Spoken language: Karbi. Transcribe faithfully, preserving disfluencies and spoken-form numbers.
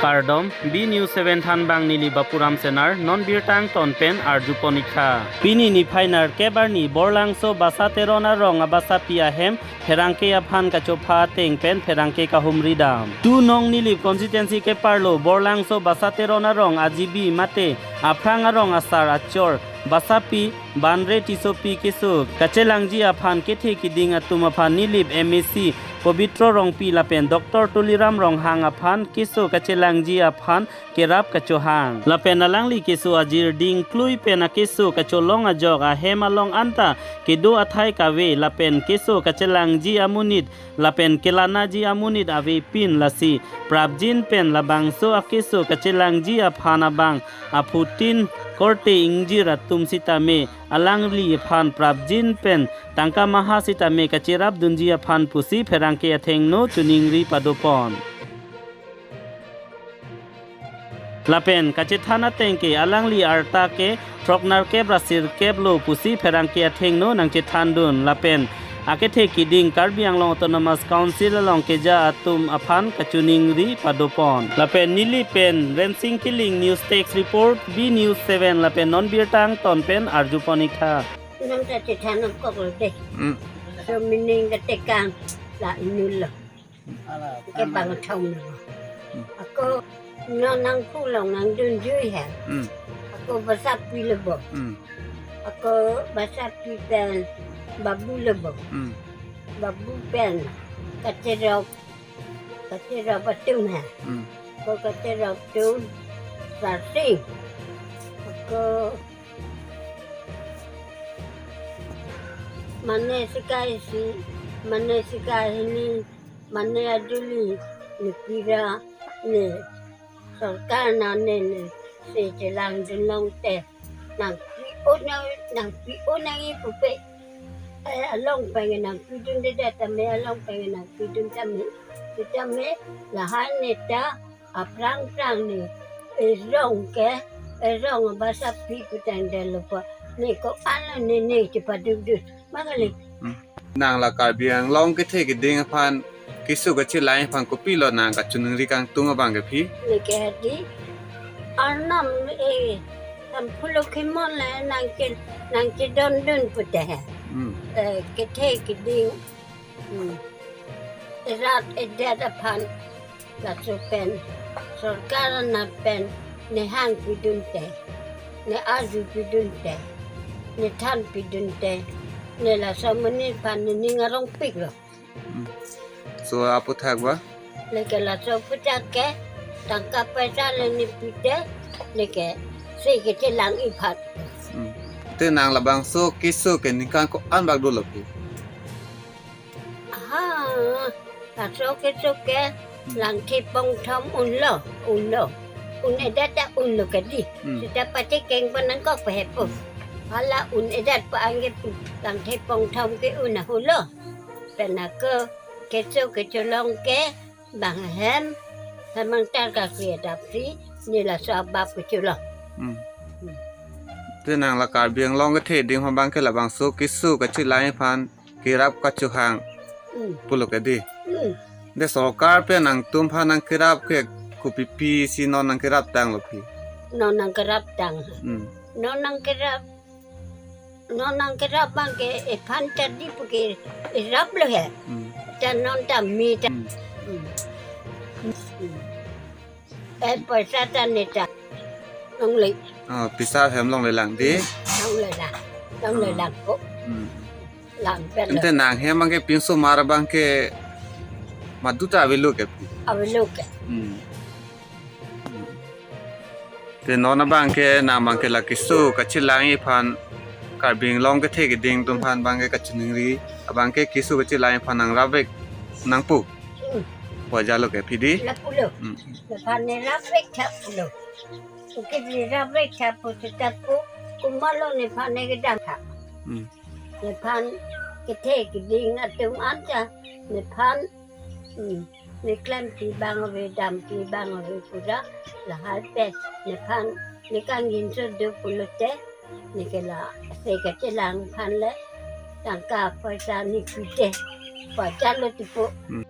Kardom, B News seven thanbang neli Bapuram Senar, non birta angton pen arjupon-iktha. Pini niphai nerkep arni Borlangso Basa Teron arong abasapi ahem pherangke aphan kachopha ateng pen pherangke kahumri dam. Tu Nong Nilip constituency keparlo Borlangso Basa Teron arong a-G B mate aphrang arong asar achor basapi Banre Tissopi keso kachelangji aphan kethe kiding atum aphan Nilip M A C Pobitro Rongpi lapen Doctor Tuliram Ronghang aphan keso kachelangji aphan kerap kachohang. Lapen alangli keso ajir dingklui pen akeso kacholong ajok ahem along anta kedo athai kave lapen keso kachelangji amonit lapen kelanaji amonit avepin, lasi prapjin pen labangso akeso kachelangji aphan abang aphutin korte ingjir atum sitame alangli aphan prapjin pen tangka maha sitame kacherapdunji aphan pusi pherangke athengno choningri padopon. Lapen kachethan ateng ke alangli arta ke throk nerkep ra sirkep lo pusi pherangke athengno nangchethandun. Lapen akethe kiding Karbi Anglong Autonomous Council along keja atum aphan kachoningri padopon. Lapen Nilip pen Rensing Killing, News Desk Report, B News seven, lapen non birta angton pen arjupon-iktha. Nang ta chethan nangkoklo de. Hmm. So meaning katekang la inul lo. Ke bang thong lo. Ako non nangphu along nangdunjui he. Hmm. Ako basapi lo bo. Hmm. Ako basapi pen babu lo bo. Hmm. Babu pen kacherok, kacherok atum he. Hmm. Ako kacherok atum Sarsing. Ako mane sekai isi, mane sekai hini, mane aduli, ne pira, ne sorkar nane ne se chelangdun long te. Nangpi-o nang, nangpi-o nang-i pupe. Eh, along pen nangpidunde det tame, along pen nangpidun tame. Sitame lahai ne ta aphrang phrang ne erong ke, erong basapi putang delo pa. Ne ko-an ne ne chepadukdun. Mangali. Hmm. Nang la Karbi Anglong kethe kiding aphan keso kachelang aphan kopilo nang kachoningri kangtung abang ke phi? Leke hadi. Arnam, eh, tam phulo khimon le nangke, nangkedondun pute he. Hmm. Eh, kethe kiding. Hmm. Erat edet aphan laso pen sorkar na pen ne hangpidun te, ne arjupidun te, ne thanpidun te, ne laso amonit aphan ne ning arongpik lo. Hmm. So aputhak ba? Leke laso aputhak ke tangka paisa le ne pi te, leke se kachelang-i aphan. Hmm. Te nang labangso keso ke ningkan ko-an bak dolo phi? Aha, laso keso ke langthe pongthom unlo, unlo. Un-edet ta unlo ke di. Hmm. Seta pachekeng pon nangkok pehepo. Hala un-edet pa angke pu langthe pongthom ke un ahut lo. Pen ako keso kecholong ke bang ahem, hemang tar kakri adap si, ne laso abap kecholong. Hmm. Hmm. Te nang la Karbi Anglong kethe kiding aphan abang ke labangso keso kachelang aphan kerap kachohang. Hmm. Pulo ke di. Hmm. De sorkar pen nangtum aphan nangkerap ke kopipi si non nangkerap tanglo phi? Non nangkerap tang. Hmm. Non nangkerap, non nangkerap abang ke ephan ta di pu ke erap lo he. Hmm. Ta non ta me ta. Hmm. Hmm. Hmm. Eh, paisa ta ne ta. Longle. Oh, paisa hem longlelang di? Longlelang. Longlelang ko. Hmm. Lang pen lo. Ante nang hem abang ke pinso mar abang ke madu ta avelo ke? Avelo ke. Hmm. Te non abang ke nang abang ke la keso kachelang aphan Karbi Anglong kethe kiding atum aphan abang ke kachiningri abang ke keso kachelang aphan nang rapvek nangpu. Hmm. Pu ajalo ke phi di? Lapulo. Hmm. Nephan ne rapvek tha pulo. Oke, ne rapvek tha pu seta pu, komatlo nephan ne kedam tha. Hmm. Nephan kethe kiding atum anta, nephan, hmm, ne klempi abang ave, dampi abang ave pura, lahai pen nephan ne kangjinso do pulote, ne ke la se kachelang aphan le tangka paisa ne pi te. Pu ajalo ti pu. Hmm.